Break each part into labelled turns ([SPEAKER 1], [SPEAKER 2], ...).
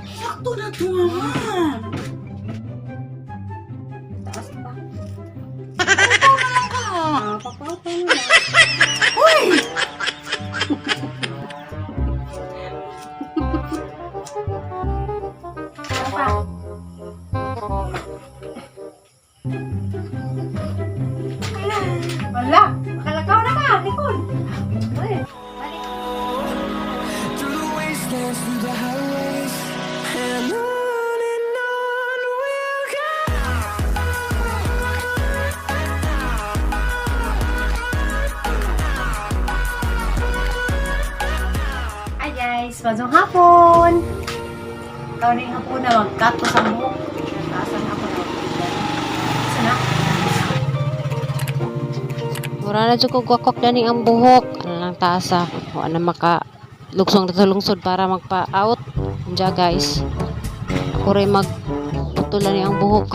[SPEAKER 1] Sakto na to, mama.
[SPEAKER 2] Taas pa.
[SPEAKER 1] Ikaw na lang ka.
[SPEAKER 2] Ah, papaw na lang.
[SPEAKER 1] Uy!
[SPEAKER 2] Ano pa? Wala! Makalakaw na ka! Nicole! Uy, balik.
[SPEAKER 3] Through the wastelands, through the highways, and on we'll go.
[SPEAKER 2] Hi guys! Maayong hapon! Ikaw na yung hapon na mag-cut ko sa buhok. Taasan ako na mag. Isa na.
[SPEAKER 4] Mura na jud kog wakwak dani ang buhok. Ano lang taasa. Wa na maka lugsong na lungsod para magpa-out. Diya guys. Ako rin mag putulan ni ang buhok.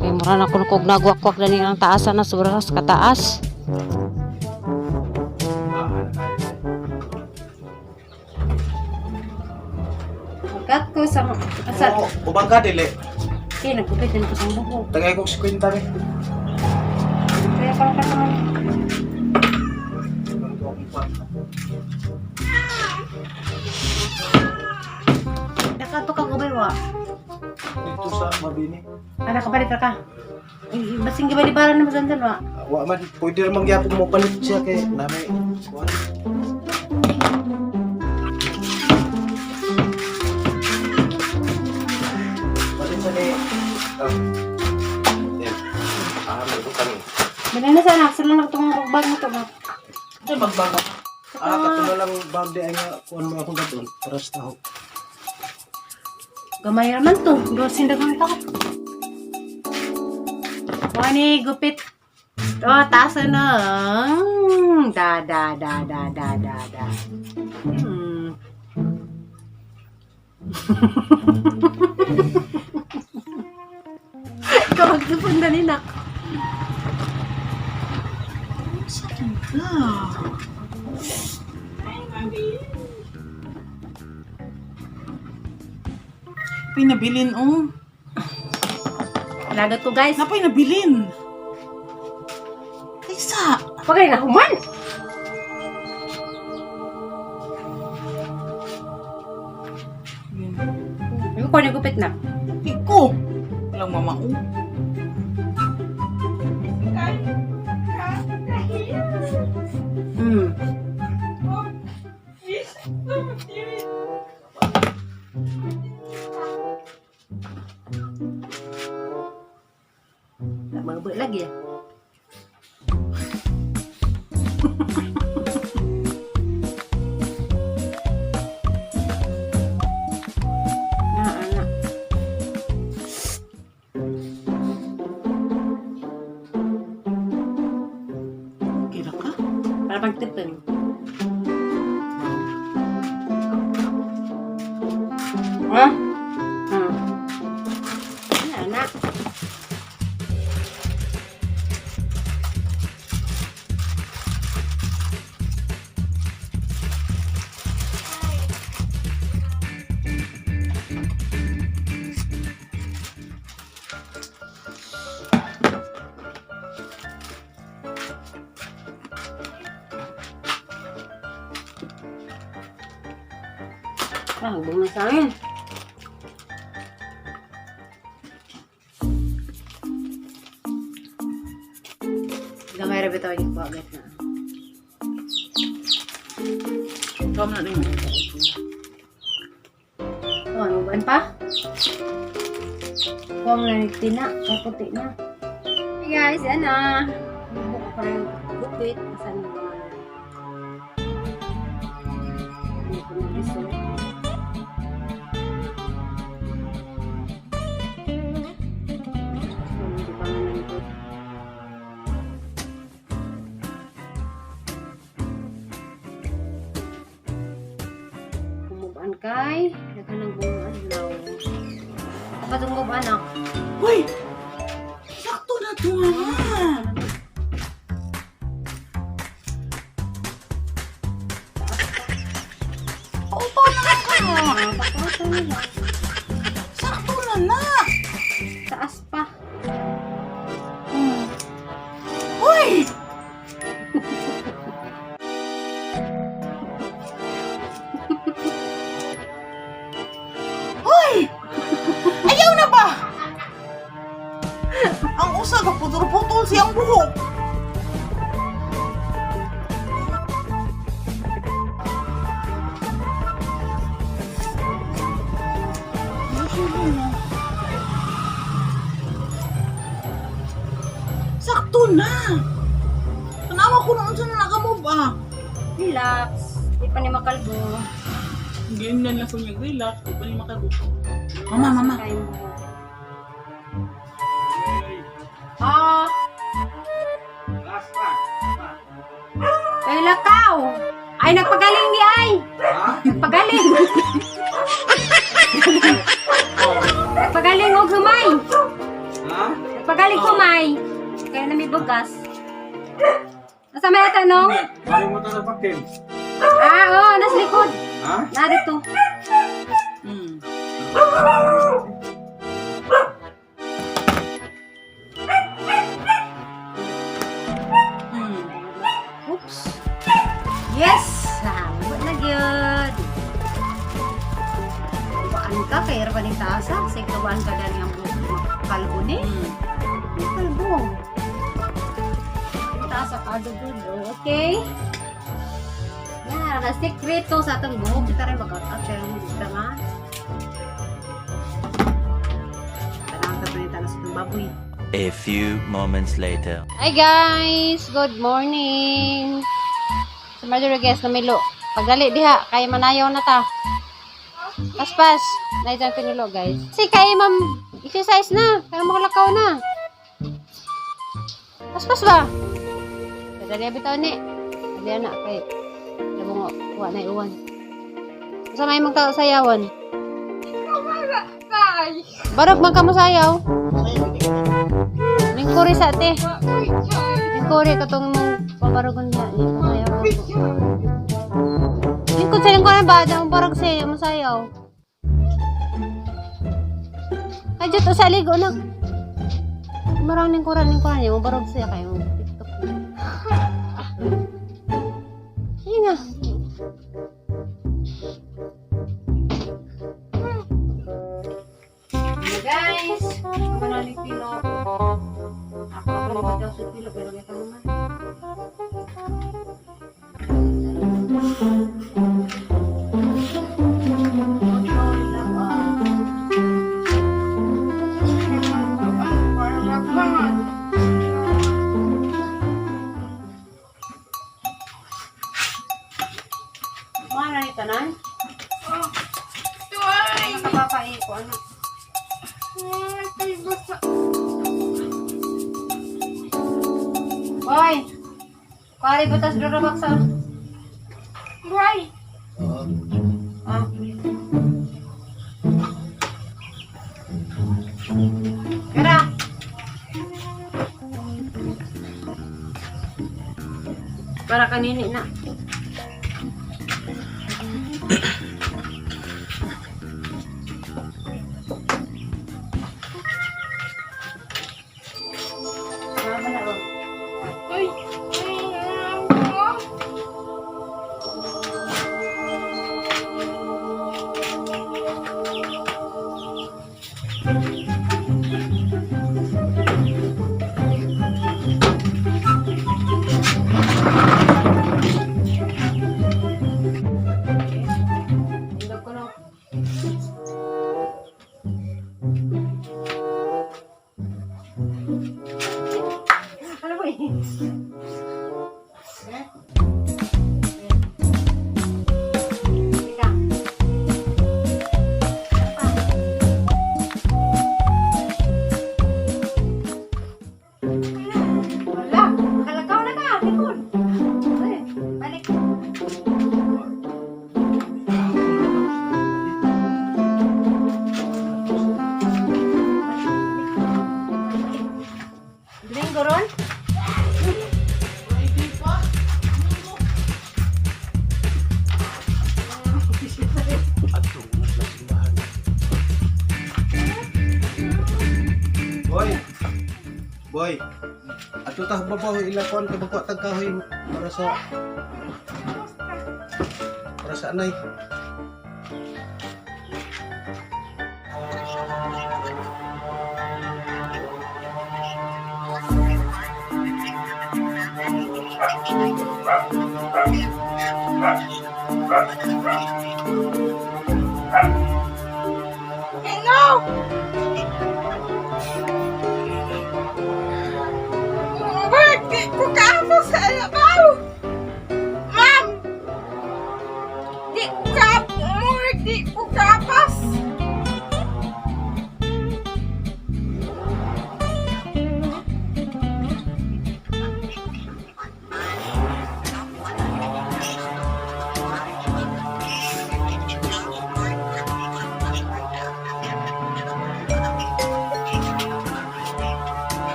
[SPEAKER 4] Kay mura na kuno kog nagwakwak dani ang taasa na sobra sa kataas.
[SPEAKER 2] Mag-cut ko sa... Sa...
[SPEAKER 5] Oo, ubang ka dili.
[SPEAKER 2] Okay, nagkupit din ko sa buhok.
[SPEAKER 5] Tagay kog 50 ni.
[SPEAKER 2] Kaya parang ka naman. Nakato ka gubay wa.
[SPEAKER 5] Dito sa Mabini.
[SPEAKER 2] Ana ka palit ka. Ay, basing gibalibaran na masandan wa.
[SPEAKER 5] Wa man pwede ra man gyapon mo palit siya kay namay kuan. Palit sa ni. Ah. Yan. Ah, may butang.
[SPEAKER 2] Banana sa anak, sila lang itong bag mo to ba?
[SPEAKER 1] Ito magbago.
[SPEAKER 5] Ah, kato na lang bag di ay nga kuan mo akong gaton para sa taho.
[SPEAKER 2] Gamay raman to. Dosin dagang tao. Wani, gupit. Oh, taas na. Da, da, da, da, da, da, da. Ikaw magtupon na ninak.
[SPEAKER 1] Sakto ka. Pinabilin, oh.
[SPEAKER 2] Lagat ko, guys.
[SPEAKER 1] Napay nabilin. Kaysa.
[SPEAKER 2] Pagay na human. Ikaw ko gupit na.
[SPEAKER 1] Iko. Walang mama, oh.
[SPEAKER 2] Tak mabuk lagi ya? Nah, anak.
[SPEAKER 1] Kira ka?
[SPEAKER 2] Para pagtipin. Ha? Anak, anak. Ah, bunga sa amin. Gamay ra bitaw yung kuha guys na.
[SPEAKER 1] Ikaw na rin mo.
[SPEAKER 2] Oh, ano ba pa? Kuha mo na yung tina, kaputi na. Hey guys, yan na. Buko pa rin gupit. Asan yung mga ano ko na gusto. Hindi pa nga nandito. Kumubaan kay, daghan ng bunga adlaw. Patunggob anak.
[SPEAKER 1] Uy! Sakto na to, mama. Paupaw na lang ka.
[SPEAKER 2] Sakto nila.
[SPEAKER 1] Sakto na na.
[SPEAKER 2] Taas pa.
[SPEAKER 1] Uy! Uy! Ayaw na ba? Ang usa ka putol-putol siyang buhok. Sakto na. Tanawa ko noon sa nakamove ah.
[SPEAKER 2] Relax. Di pa ni makalbo.
[SPEAKER 6] Ganyan lang ko niya, relax, di pa niya makagusto.
[SPEAKER 1] Mama, mama.
[SPEAKER 2] Kain mo. Ah! Ay, lakaw! Ay, nagpagaling di ay! Nagpagaling! Nagpagaling og humay! Nagpagaling humay! Kaya na may bugas. Asa may tanong?
[SPEAKER 5] Kalimutan sa pakin.
[SPEAKER 2] Ah, oo, nasa likod.
[SPEAKER 5] Ha?
[SPEAKER 2] Narito. Oops. Yes! Ah, na gyud. Kabaan ka, kaya ra ning taas ah. Say kabaan ka dani ang buhok kalbo ni. Kalbo. Ang Taas sa kadugod. Okay. Na, na sekreto sa atong buhok kita rin mag-out pero hindi ta ma. Tanang ta tayo sa atong baboy.
[SPEAKER 7] A few moments later.
[SPEAKER 4] Hi guys! Good morning! Sa Maduro guys, namilo. Pagdali diha, kay manayaw na ta. Paspas! Naitang pinulo guys. Si kay ma'am, exercise na. Kaya makalakaw na. Paspas ba? Dali bitaw ni. Dali na kay labong wa na iwan. Sa may magtao sayawan. Barog man ka mo sayaw. Lingkuri sa ate. Lingkuri katong mong pabarugon niya. Sayaw ako. Lingkod sa lingkuran ba? Diyan mo barog siya. Mo sayaw. Ay, dito sa ligo na. Marang lingkuran, lingkuran niya. Mo barog siya kayo. Mo TikTok. Sige na.
[SPEAKER 2] Ano guys? Maraming pilo. Ako ako na daw sa pilo pero kita naman. Mana ni tanan? Oh. Nakapapain ko ano. Hoy! Kuwari butas duro baksa.
[SPEAKER 6] Why?
[SPEAKER 2] Ah. Kara! Para kanini na. Para ba na, oh?
[SPEAKER 5] Boy, ato ta babaw ilakuan kay magkuha tag kahoy para sa anay.
[SPEAKER 1] Hello! Work, di ko kapo sa alabaw! Ma'am! Di ko kapo, work, di ko kapas!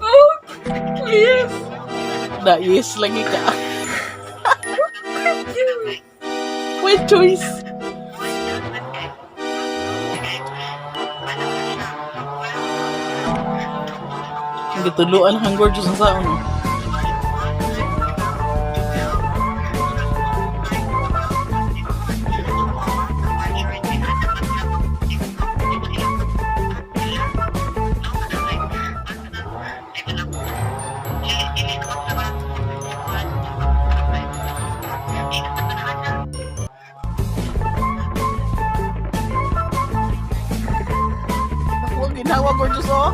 [SPEAKER 1] Oh, please!
[SPEAKER 6] Da, yes, lagi ka. With choice. Gituluan ang gorgeous ang saon. No? Ako ang ginawa, gorgeous, oh.